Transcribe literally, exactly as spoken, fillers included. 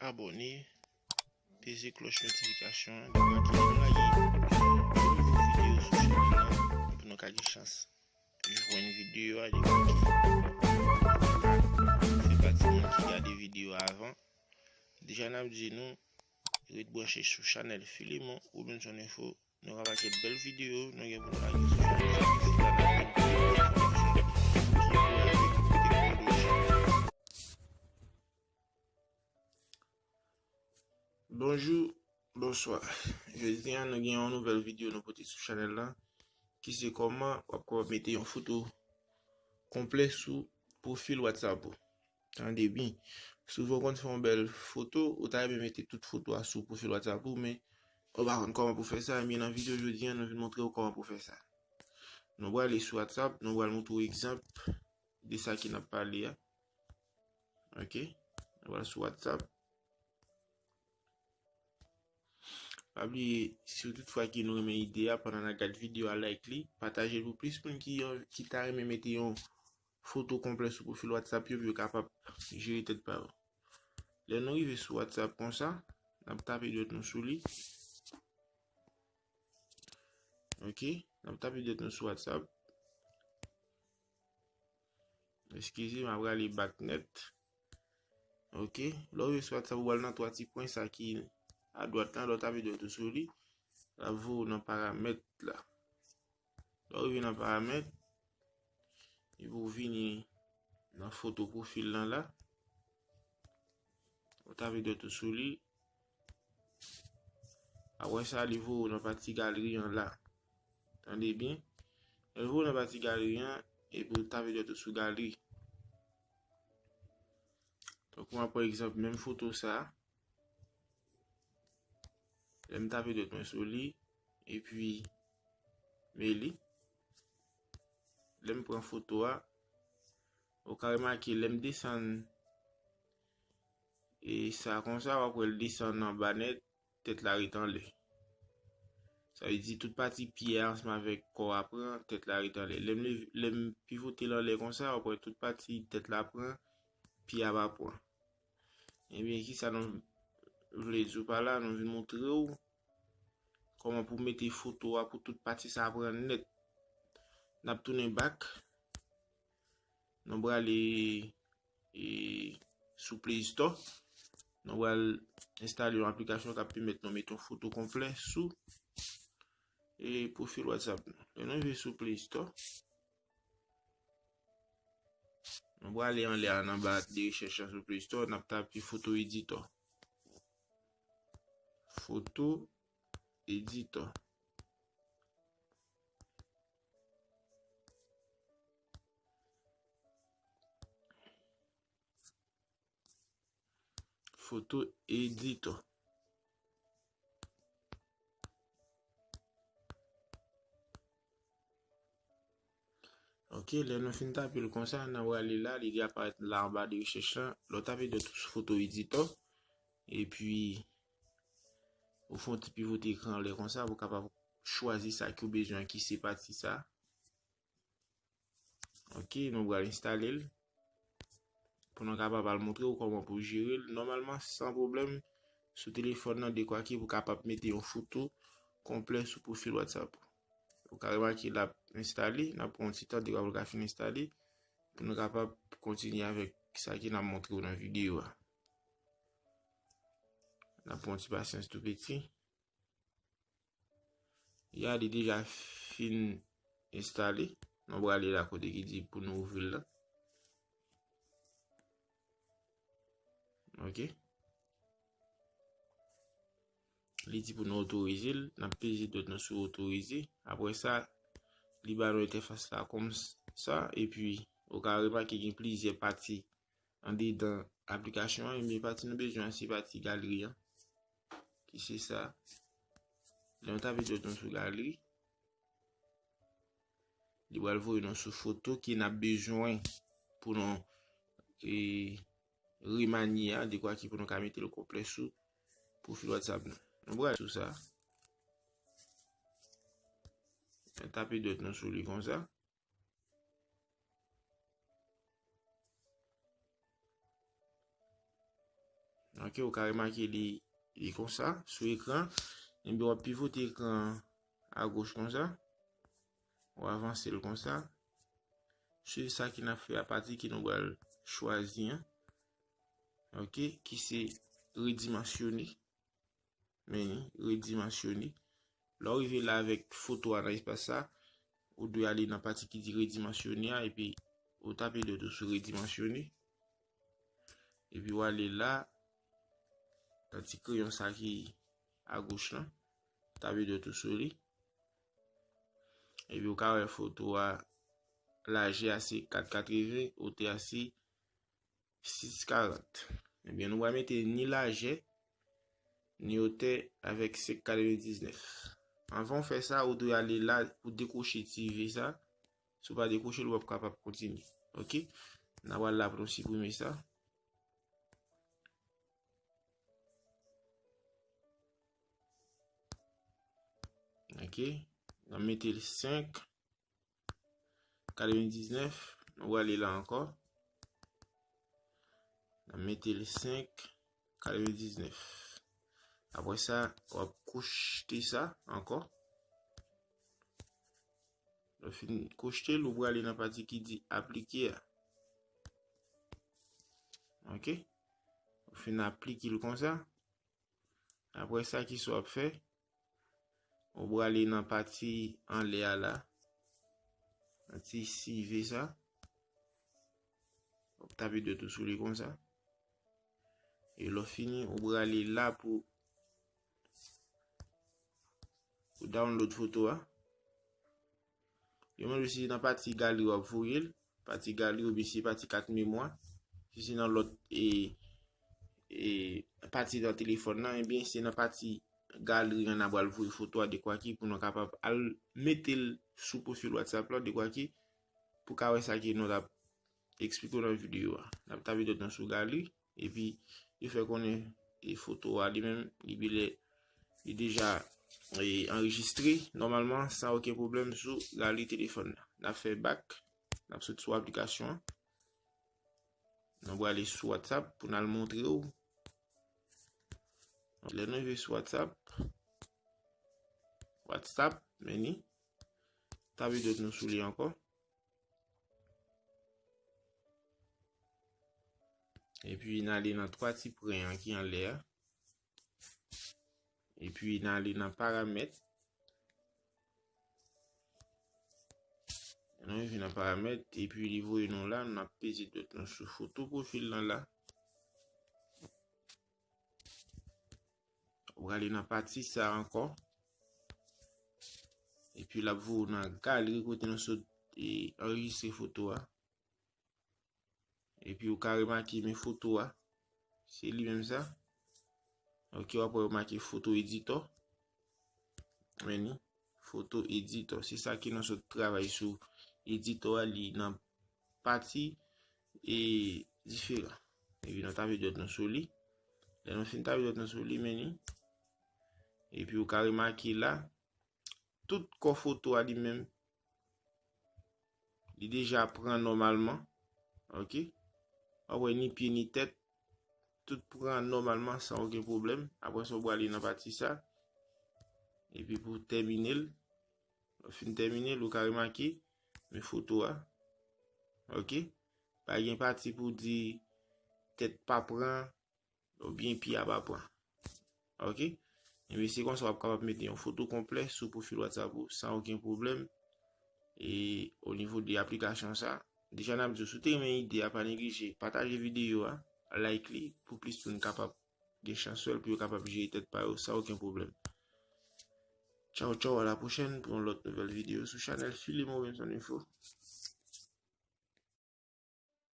abòne, peze klòch notifikasyon an, dekwa ki lè nou lage yon nouvo videyo sou chanèl la, pou nou ka gen chans jwenn videyo a dekwa ki fè pati moun ki gade videyo a avan. Deja n ap di nou, ret branche sou chanèl Filemon Robinson Info. Nou gen yon pakèt bèl videyo nou gen pou nou lage sou chanèl sa. Isi la n ap jwenn plis enfòmasyon ki pou avèk teknoloji. Bonjou, bonswa. Jodi a nou gen yon nouvèl videyo nou pote sou chanèl la, ki se kòman w ap kapab mete yon foto konplè sou pwofil WhatsApp ou. Tande byen. Souvan w konn fè yon bèl foto, ou ta renmen mete tout foto a sou pwofil WhatsApp ou, men ou pa konn kòman pou fè sa, ebyen nan videyo jodi a, nou vin montre w kòman pou fè sa. Nou prale sou WhatsApp, nou pral montre w egzanp de sa ki n ap pale a. Ok? Nou pral sou WhatsApp. Pa bliye, si w tout fwa ki nou renmen ide a, pandan n ap gad videyo a, like li, pataje l pou plis moun ki, ki ta renmen mete yon foto konplè sou pwofil WhatsApp yo, pou yo kapab jere tèt pa yo. Lè nou rive sou WhatsApp konsa, n ap tape dwèt nou sou li. Ok, n ap tape dwèt nou sou WhatsApp. Eskize, m ap rale back nèt. Ok, lè w rive sou WhatsApp, ou pral nan twa ti pwen sa ki adwat la, lè w tape dwèt ou sou li, l ap voye w nan paramèt la. Lè w rive nan paramèt, epi w vini nan foto pwofil lan la. Ou tape dwèt ou sou li. Apre sa, li voye w nan pati galeri an la. Tande byen. Lè l voye w nan pati galeri an, epi w tape dwèt ou sou galeri. Tankou m ap pran egzanp menm foto sa a. Lè m tape dwèt mwen sou li, epi men li. Lè m pran foto a, ou ka remake lè m desann e sa konsa, w ap wè l desann anba nèt, tèt la ret anlè. Sa vle di tout pati pye a ansanm avèk kò a pran, tèt la ret anlè. Lè m leve, lè m pivote l anlè konsa, w ap wè tout pati tèt la pran, pye a pa pran. Ebyen, kisa nou vle di w pa la? Nou vin montre w kòman pou mete foto a pou tout pati sa a pran nèt. N ap tounen back. Nou prale e, sou Play Store. Nou pral enstale yon aplikasyon k ap pèmèt nou mete yon foto konplè sou e, pwofil WhatsApp nou. Lè nou rive sou Play Store, nou prale anlè a nan ba de rechèch la sou Play Store, n ap tape Photo Editor. Photo Editor. Photo Editor. Ok, lè nou fin tape l konsa, n a prale la, li deja parèt la anba de rechèch lan. Lè w tape dwèt ou sou Photo Editor, epi ou fè yon ti pivote ekran anlè konsa pou w kapab chwazi sa ke w bezwen, ki se pati sa. Ok, nou pral enstale l pou nou kapab al montre w kòman pou jere l nòmalman, san pwoblèm, sou telefòn nan, dekwa ki pou kapab mete yon foto konplè sou pwofil WhatsApp ou. Ou ka remake l ap enstale, n ap pran yon ti tan, dekwa pou l ka fin enstale, pou nou kapab kontinye avèk sa ke n ap montre w nan videyo a. N ap pran yon ti pasyans tou piti. Ya, li deja fin enstale. Nou prale la kote ki di pou nou ouvri l la. Ok. Li di pou nou otorize l. N ap peze dwèt nou sou otorize. Apre sa, li ba nou entèfas la kòmsa. Epi, ou ka remake gen plizyè pati andedan aplikasyon an, ebyen pati nou bezwen an se pati galeri an, ki se sa. Lè nou tape dwèt nou sou galeri, li pral voye nou sou foto ke n ap bezwen pou nou, e, remanye a, dekwa ki pou nou ka mete l konplè sou pwofil WhatsApp nou. Nou pral sou sa. Nou tape dwèt nou sou li konsa. Ok, ou ka remake li, li konsa sou ekran. Ebyen, w ap pivote ekran an agoch konsa. Ou avanse l konsa. Swiv sa ki n ap fè a, pati ke nou pral chwazi an. Ok, ki se redimansyone. Men, redimansyone. Lè w rive la avèk foto a nan espas sa, ou dwe ale nan pati ki di redimansyone a, epi ou tape dwèt ou sou redimansyone. Epi w ale la, nan ti kreyon sa ki agoch lan, tape dwèt ou sou li. Epi ou ka wè foto a, lajè a se kat katreven, otè a se sis karant. Ebyen, nou va mete ni lajè, ni otè avèk senk katrevendiznèf. Anvan w fè sa, ou dwe ale la pou dekwoche ti V sa. Si w pa dekwoche l, w p ap kapab kontinye. Ok? N a pral la pou nou siprime sa. Ok? N a mete l senk katrevendiznèf. Nou prale la ankò. N a mete l senk katrevendiznèf. Apre sa, w ap kouchte sa ankò. Lè w fin kouchte l, ou prale nan pati ki di aplike a. Ok? Ou fin aplike l konsa. Apre sa, kisa w ap fè? Ou prale nan pati anlè a la. Nan ti sive sa. W ap tape dwèt ou sou li konsa. E lè w fini, ou prale la pou, pou download foto a. Yo mande w si se nan pati galeri w ap voye l, pati galeri oubyen si se pati kat memwa. Si se nan lòt, e, e, pati nan telefòn nan, ebyen se nan pati galeri an n a pral voye foto a, dekwa ki pou nou kapab al mete l sou pwofil WhatsApp la, dekwa ki pou ka wè sa ke nou t ap eksplike w nan videyo a. N ap tape dwèt nou sou galeri, epi yo fè konnen e foto a li menm, li bile, li deja e, anrejistre nòmalman san okenn pwoblèm sou galeri telefòn nan. N ap fè bak, n ap sot sou aplikasyon an. Nou prale sou WhatsApp pou n al montre w. Lè nou rive sou WhatsApp, WhatsApp, men ni, tape dwèt nou sou li ankò. Epi n ale nan twa ti pwen an ki anlè a. Epi n ale nan paramèt. Nou rive nan paramèt, epi li voye nou la, n ap peze dwèt nou sou foto pwofil lan la. Ou prale nan pati sa ankò. Epi l ap voye w nan galeri kote nou sot e, anrejistre foto a. Epi ou ka remake men foto a. Se li menm sa. Ok, w ap wè yo make foto editò. Men ni, foto editò. Se sa ke nou sot travay sou editò a, li nan pati e diferan. Epi nou tape dwèt nou sou li. Lè nou fin tape dwèt nou sou li, men ni. Epi ou ka remake la, tout kò foto a li menm, li deja pran nòmalman. Ok? W ap wè ni pye ni tèt, tout pran nòmalman san okenn pwoblèm. Apre sa, w prale nan pati sa. Epi pou tèmine l, lè w fin tèmine l, ou ka remake, men foto a. Ok? Pa gen pati pou di tèt pa pran, oubyen pye a pa pran. Ok? Ebyen, se konsa w ap kapab mete yon foto konplè sou pwofil WhatsApp ou san okenn pwoblèm. E o nivo de aplikasyon sa, deja n ap di w, si w te renmen ide a, pa neglije pataje videyo a, like li, pou plis moun kapab gen chans wè l, pou yo kapab jere tèt pa yo san okenn pwoblèm. Tchaw, tchaw, a la pwochèn pou yon lòt nouvèl videyo sou chanèl Filemon Robinson Info.